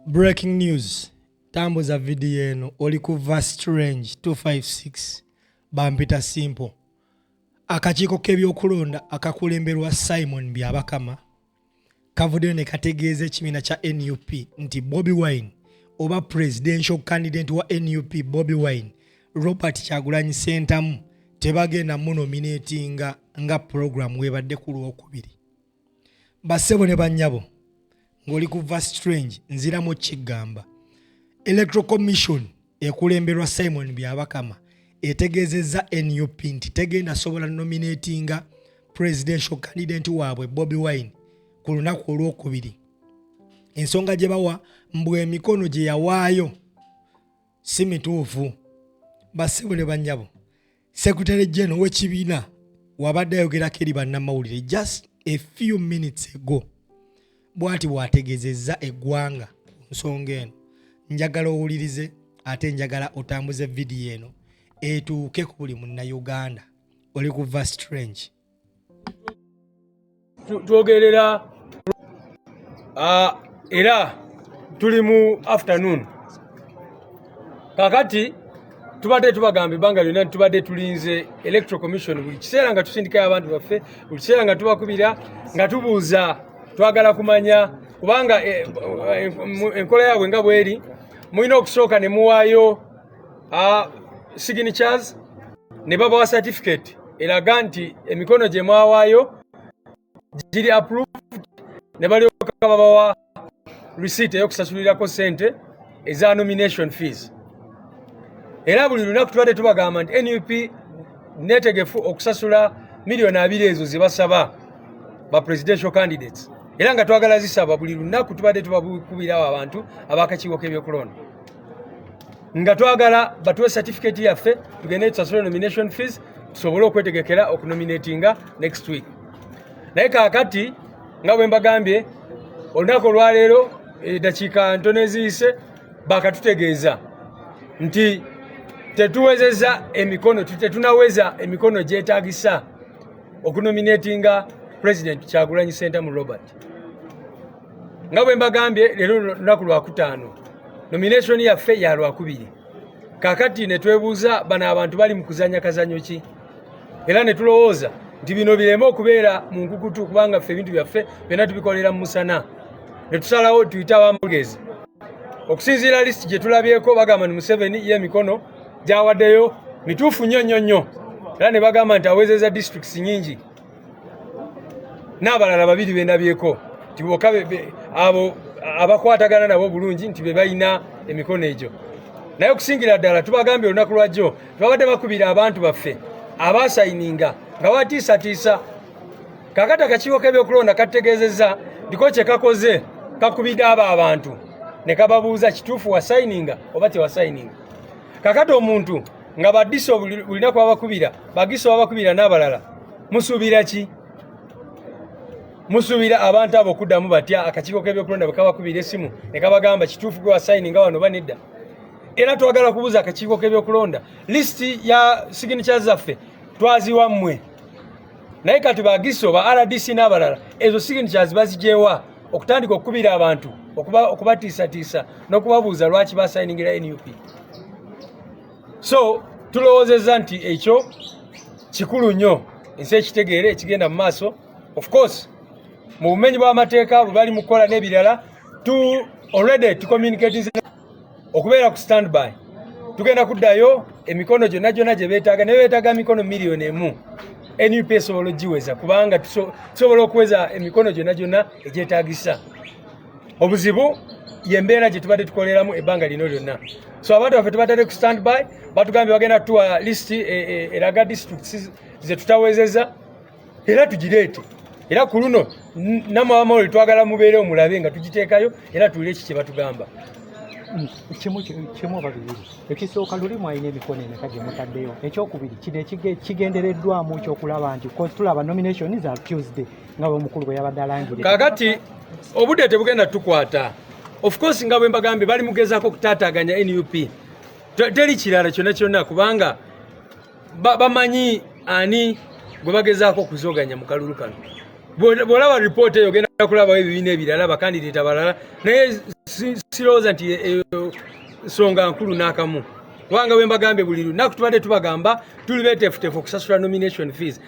Breaking news, tambuza vidiyo eno. Oli kuva Strange 256, bampita Simple. Akakiiko k'ebyokulonda akakulemberwa Simon Byabakama kavuddeyo ne kategeeza ekibiina kya NUP nti Bobi Wine, oba presidential candidate wa NUP Bobi Wine, Robert Kyagulanyi Sentamu, tebagenda munominatinga nga program webadde ku Lwokubiri. Bassebo ne bannyabo, ng'oli kuva Strange, nziramu kigamba, Electoral Commission ekulemberwa Simon Byabakama etegeezezza NUP nti tegenda sobola nominatinga presidential candidate waabwe Bobi Wine ku lunaku Olwokubiri. Ensonga gye bawa mbw emikono gye yawaayo si mituufu. Bassebo ne bannyabo, Secretary General w'ekibiina wabadde ayogerako eri bannamawulire just a few minutes ago, bw'ati bw'ategeezezza eggwanga ku nsonga eno. Njagala owulirize, ate njagala otambuze vidiyo eno etuuke ku buli Munnayuganda. Oli kuva Strange. Twogerera era tuli mu afternoon. Kakati tubadde tubagamba ebbanga lyonna nti tubadde tulinze Electoral Commission buli kiseera, nga tusindikayo abantu baffe buli kiseera, nga tubakubira, nga tubuuza, twagala kumanya, kubanga enkola yaabwe nga bweri, mulina okusooka ne muwaayo signatures ne babawa certificate eraga nti emikono gye mwawaayo giri approved, ne balyoka babawa receipt ey'okusasulirako sente eza nomination fees. Era buli lunaku tubadde tubagamba nti NUP netegefu okusasula 20 million ezo ze basaba ba presidential candidates, era nga twagala zisaba. Buli lunaku tubadde tubakubirawo abantu abakakiiko k'ebyokulonda nga twagala batuwe certificate yaffe tugende tusasule nomination fees, tusobole okwetegekera okunominatinga next week. Naye kaakati nga bwe mbagambye, olunaku olwaleero, eddakiika ntono eziyise, bakatutegeeza nti tetuwezeza emikono, tetunaweza emikono gyetagisa okunominatinga President Kyagulanyi Sentamu Robert. Nga bwe mbagambye, leero lunaku Lwakutaano, nomination yaffe ya Lwakubiri. Kakati ne twebuuza, bano abantu bali mu kuzanya kazanyo ki? Era ne tulowooza nti bino bireme okubeera mu nkukutu, kubanga ffe ebintu byaffe byonna tubikolera mu musana, ne tusalawo tuyite abamugezi. Okusinziira lisiti gye tulabyeko, bagamba ni Museveni ye emikono gyawaddeyo mituufu nnyo nnyo nnyo, era ne bagamba nti awezeza districts nyingi, n'abalala babiri bendabyeko nti bokka abo abakwatagana nabo bulungi nti be balina emikono egyo. Naye okusingira ddala tubagambye, olunaku lwajjo tubabadde bakubira abantu baffe abasayininga nga batiisatiisa. Kakati akakiiko k'ebyokulonda katutegeezezza ndiko kye kakoze, kakubidde abo abantu ne kababuuza, kituufu wasayininga oba tewasayininga? Kakati omuntu nga badiso buli lunaku babakubira, bagiso babakubira n'abalala, musuubira ki? Musuubira abantu abo okuddamu batya akakiiko k'ebyokulonda bwe kabakubira essimu ne kabagamba, kituufu gwe wasayininga wano oba nedda? Era twagala kubuuza akakiiko k'ebyokulonda, lisiti ya signatures zaffe twaziwa mmwe, naye kati bagiso, ba RDC n'abalala, ezo signatures bazigyewa okutandika okukubira abantu, okubatiisatiisa n'okubabuuza lwaki basayiningira NUP? So tulowoozezza nti ekyo kikulu nnyo ensi ekitegeere ekigenda mu maaso. Of course, mu bumenyi bw'amateeka bwe bali mu kukola n'ebirala, tu already tucommunicating okubeera ku standby. Tugenda kuddayo emikono gyonna gyonna gye beetaaga, naye beetaaga emikono 1 million, NUP esobola ogiweza, kubanga tusobola okuweza emikono gyonna gyonna egyetaagisa. Obuzibu yembeera gye tubadde tukoleramu ebbanga lino lyonna. So abantu baffe tubatadde ku standby. Batugambye bagenda tuwa lisiti eraga districts ze tutawezeza, era tugireete. Era ku luno nammwe abamawulire twagala mubeere omulabe nga tugiteekayo, era tuwulire ki kye batugamba. Kimu oba bibiri. Ekisooka, luli mwalina emikono emeka gye mutaddeyo? Ekyokubiri, kino kigendereddwamu kyokulaba nti cause tulaba nomination za Tuesday nga bwe omukulu bwe yabadde alangirira. Kakati obudde tebugenda tukwata. Of course, nga bwe mbagambye, bali mugezaako okutaataaganya NUP. Teri kirala kyonna kyonna, kubanga bamanyi ani gwe bagezaako okuzoganya mu kalulu kano. Bw'olaba ripoota eyo ogenda kulabawo ebibiina ebirala, bakandideeti abalala, naye sirowooza nti eyo nsonga nkulu n'akamu, kubanga bwe mbagambye buli lunaku tubadde tubagamba tuli beeteefuteefu okusasula nomination fees,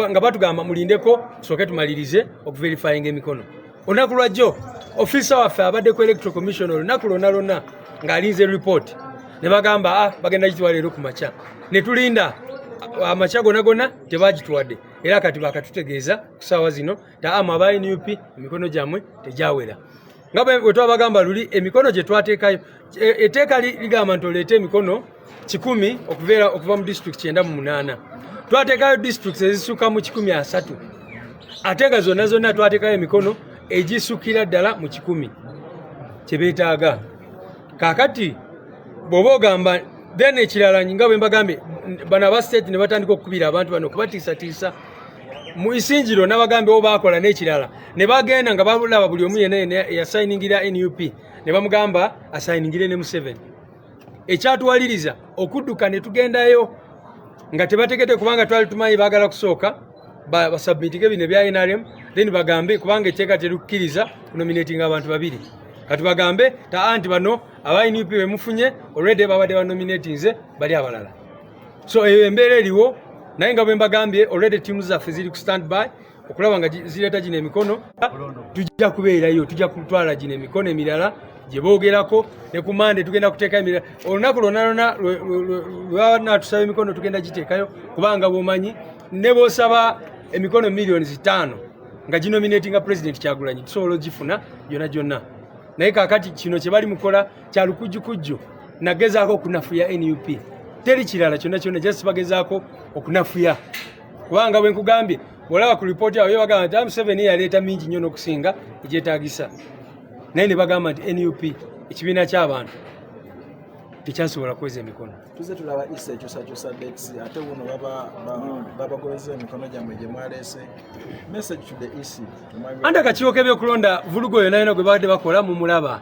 nga batugamba mulindeko tusooke tumalirize okuverifyinga emikono. Olunaku lwajjo ofiisa waffe abadde ku Electoral Commission olunaku lwonna lwonna ng'alinze report, ne bagamba bagenda gituwa leero ku makya, ne tulinda amakya gonna gonna tebagituwadde, era kati bakatutegeeza ku ssaawa zino taamu aba NUP emikono gyammwe tegyawera. Nga bwe twabagamba luli, emikono gye twateekayo, etteeka ligamba nti oleete emikono 100 okuva mu district 98. Twateekayo districts ezisukka mu 130, ate nga zonna zonna twateekayo emikono egisukira ddala mu 100 kyebeetaaga. Kaakati bw'oba ogamba, then ekirala nga bwe mbagambye, bano aba state ne batandika okukubira abantu bano, okubatiisatiisa mu Isingiro. Nabagambye o baakola n'ekirala, ne bagenda nga balaba buli omu yenna yenna eyasayiningira NUP, ne bamugamba asayiningire ne Museveni. Ekyatuwaliriza okudduka ne tugendayo nga tebategedde, kubanga twali tumanyi baagala kusooka basubmitinge bino ebya NRM, then bagambe, kubanga etteeka terukkiriza kunominatinga abantu babiri. Kati bagambe taa nti bano aba NUP bemufunye already babadde banominatinze bali abalala. So eyo embeera eriwo, naye nga bwe mbagambye, already tiimu zaffe ziri ku stand by okulaba nga zireeta gino emikono. Tujja kubeerayo, tujja kutwala gino emikono emirala gye boogerako, ne ku Mande tugenda kuteekayo emirala. Olunaku lwonna lwonna lwanatusaba emikono tugenda giteekayo, kubanga bw'omanyi ne bw'osaba emikono miliyoni 5 nga ginominatinga President Kyagulanyi, tusobola ogifuna gyonna gyonna. Naye kaakati kino kye bali mukola kya lukujjukujju nagezaako okunafuya NUP, teri kirala kyonna kyonna, just bagezaako okunafuya, kubanga bwe nkugambye, bw'olaba ku ripooti awo yo bagamba nti Museveni yaleeta mingi nnyo n'okusinga egyetaagisa, naye ne bagamba nti NUP ekibiina ky'abantu tekyasobola kuweza emikono. Tuze tulaba isa ekyusakyusa dates, ate wuno babagobeza emikono gyammwe gye mwaleese. Message to the EC? Anti akakiiko k'ebyokulonda vulugo yonna yonna gwe babadde bakola mumulaba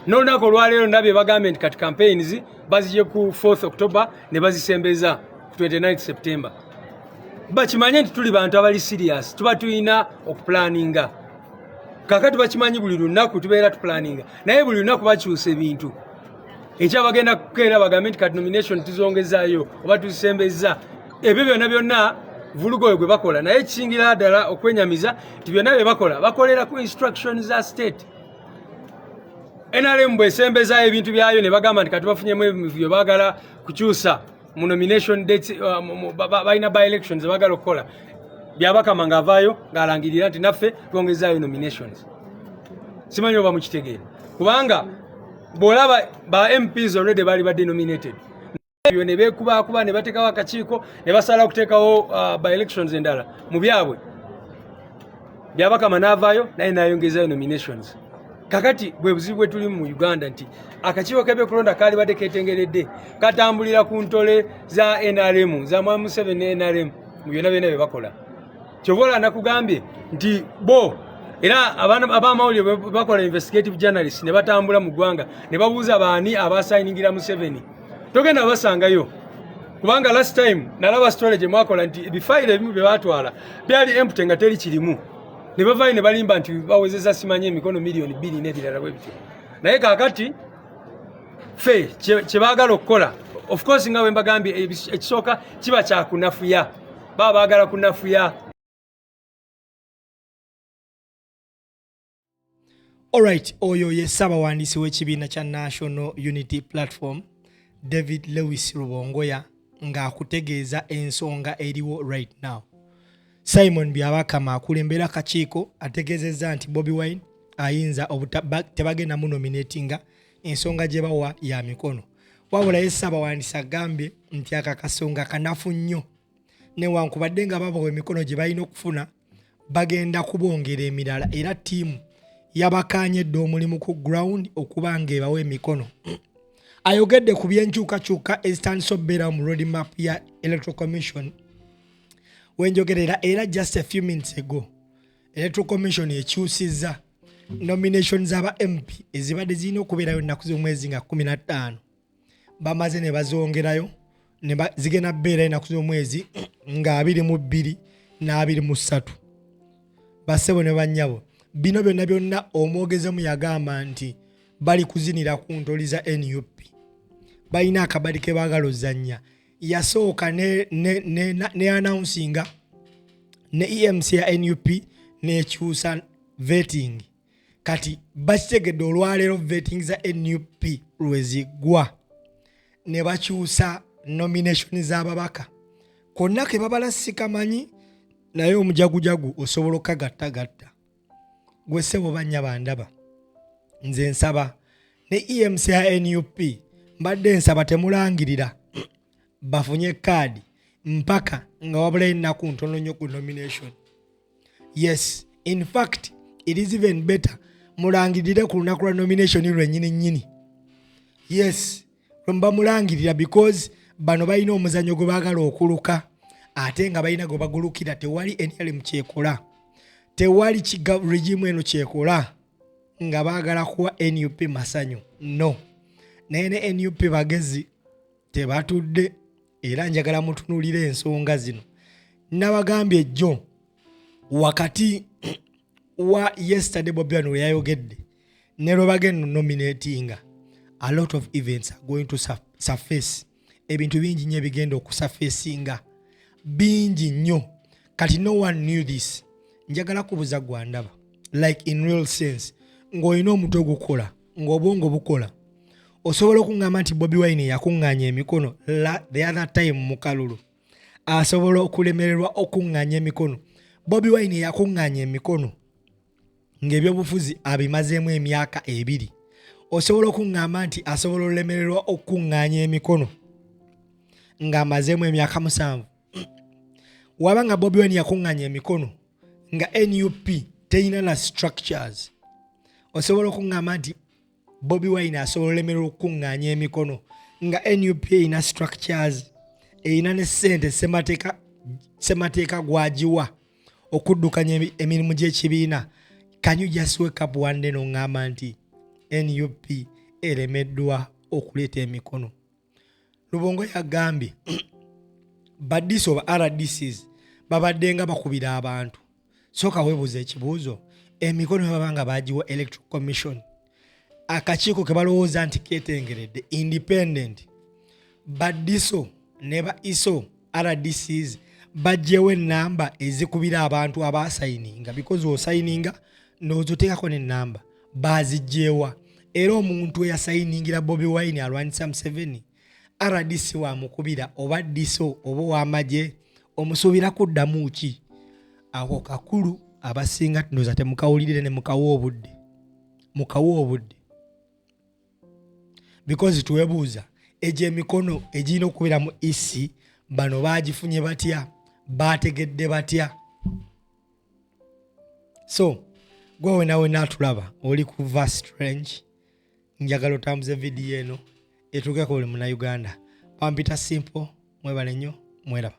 n'olunaku olwaleero ndabye bagambye nti kati campaigns bazigye ku 4th October ne bazisembeza ku 29 September. Bakimanye nti tuli bantu abali serious, tuba tulina okupulaninga. Kakati bakimanyi buli lunaku tubeera tupulaninga, naye buli lunaku bakyusa ebintu. Ekya bagenda kukeera bagambe nti kati nomination tuzongezaayo oba tuzisembeza. Ebyo byonna byonna vulugo oyo gwe bakola, naye kisingira ddala okwenyamiza nti byonna bye bakola bakolera ku instruction za state. NRM bwesembezaayo ebintu byayo ne bagamba nti kati bafunyemu emivuyo, baagala kukyusa mu nomination dates, balina by elections baagala okukola, Byabakama ng'avaayo ng'alangirira nti naffe twongezaayo nominations. Simanyi oba mukitegeera, kubanga bw'olaba ba MPs already baali badde nominated, ebyo ne beekubakuba ne bateekawo akakiiko ne basala okuteekawo by elections endala mu byabwe. Byabakama n'avaayo naye n'ayongezayo nominations. Kakati bwe buzibu bwe tuli mu Uganda, nti akakiiko k'ebyokulonda kaali badde ketengeredde, katambulira ku ntole za NRM, za Mwami Museveni ne NRM mu byonna byonna bye bakola. Kyova olaba nakugambye nti bo era abamawulire bwe bakola investigative journalist ne batambula mu ggwanga ne babuuza baani abasayiningira Museveni, togenda basangayo, kubanga last time nalaba story gye mwakola nti ebifayiro ebimu bye batwala byali empty, nga teri kirimu, ne bavayo ne balimba nti bawezeza simanyi emikono miliyoni 2 n'ebirala bwe bityo. Naye kaakati ffe kye baagala okukola, of course nga bwe mbagambye, ekisooka kiba kyakunafuya, baba baagala kunafuya. Alright, oyo ye ssabawandiisi w'ekibiina kya National Unity Platform, David Lewis Rubongoya, ng'akutegeeza ensonga eriwo right now. Simon Byabakama akulembera akakiiko ategeezezza nti Bobi Wine ayinza tebagenda munominatinga, ensonga gye bawa ya mikono. Wabula ye ssabawandiisi agambye nti aka kasonga kanafu nnyo, newankubadde nga babawa emikono gye balina okufuna, bagenda kubongera emirala, era ttiimu yabakaanye edda omulimu ku ground okuba ng'ebawa emikono. Ayogedde ku byenkyukakyuka ezitandise okubeerawo mu road map ya Electoral Commission wenjogerera, era just a few minutes ago Electoral Commission ekyusizza nomination z'aba MP ezibadde zirina okubeerayo ennaku z'omwezi nga 15, bamaze ne bazongerayo zigenda kubeerayo ennaku z'omwezi nga 22 n'23. Bassebo ne bannyabo, bino byonna byonna omwogezemu yagamba nti bali kuzinira ku ntoli za NUP, balina akabadi ke baagala ozannya. Yasooka ne, ne, ne, ne, ne announcinga ne EMC ya NUP nekyusa vetting. Kati bakitegedde olwaleero vetting za NUP lweziggwa ne bakyusa nomination z'ababaka konna ke babala sikamanyi, naye omujagujagu osobola okukagattagatta. Gwe ssebo bannya bandaba, nze nsaba ne EMC ya NUP mbadde nsaba temulangirira bafunye kaadi mpaka nga wabulayo ennaku ntono nnyo ku nomination. Yes, in fact it is even better mulangirire ku lunaku lwa nomination lwennyini nnyini. Yes, lwemuba mulangirira, because bano balina omuzannyo gwe baagala okuluka ate nga balina gwe bagulukira. Tewali NRM kyekola, tewali regime eno kyekola nga baagala kuwa NUP masanyu, no. Naye ne NUP bagezi tebatudde, era njagala mutunuulire ensonga zino. Nabagambye jjo wakati wa yesterday Bobi Wine we yayogedde ne lwe bagenda nominatinga, a lot of events are going to surface. Ebintu bingi nnyo ebigenda okusurfacinga, bingi nnyo. Kati no one knew this. Njagala kubuza gwandaba, like in real sense, ng'olina omutwe gukola, ng'obwongo bukola, osobola okuŋŋamba nti Bobi Wine yakuŋŋaanya emikono the other time mu kalulu asobola okulemererwa okuŋŋaanya emikono? Bobi Wine yakuŋŋaanya emikono ng'ebyobufuzi abimazeemu emyaka 2. Osobola okuŋŋamba nti asobola olemererwa okuŋŋaanya emikono ng'amazeemu emyaka 7? Waba nga Bobi Wine yakuŋŋaanya emikono nga NUP terina na structures, osobola okuŋŋamba nti Bobi Wine asobola olemererwa okukuŋŋaanya emikono nga NUP erina structures, erina ne ssente ssemateeka gwagiwa okuddukanya emirimu gy'ekibiina? Can you just wake up one day n'oŋŋamba nti NUP eremeddwa okuleeta emikono? Lubongo yagambye ba DISO oba RDCs babadde nga bakubira abantu. Sooka weebuuza ekibuuzo, emikono baba nga bagiwa Electoral Commission, akakiiko ke balowooza nti ketengeredde, independent, ba DISO ne ba ISO RDCs bajjewo enamba ezikubira abantu abasayininga, because osayininga ndowooza oteekako n'enamba, bazigyewa? Era omuntu eyasayiningira Bobi Wine alwanyisa Museveni, RDC wamukubira oba DISO oba ow'amagye, omusuubira kuddamu ki? Ako kakulu abasinga ndowooza temukawulirire ne mukawa obudde, mukawa obudde, because twebuuza egyo emikono egirina okubeera mu EC bano bagifunye batya, bategedde batya? So gwe wena wena atulaba oli kuva strange, njagala otambuze vidiyo eno etuukeko buli Munnayuganda. Bampita Simple, mwebale nnyo, mweraba.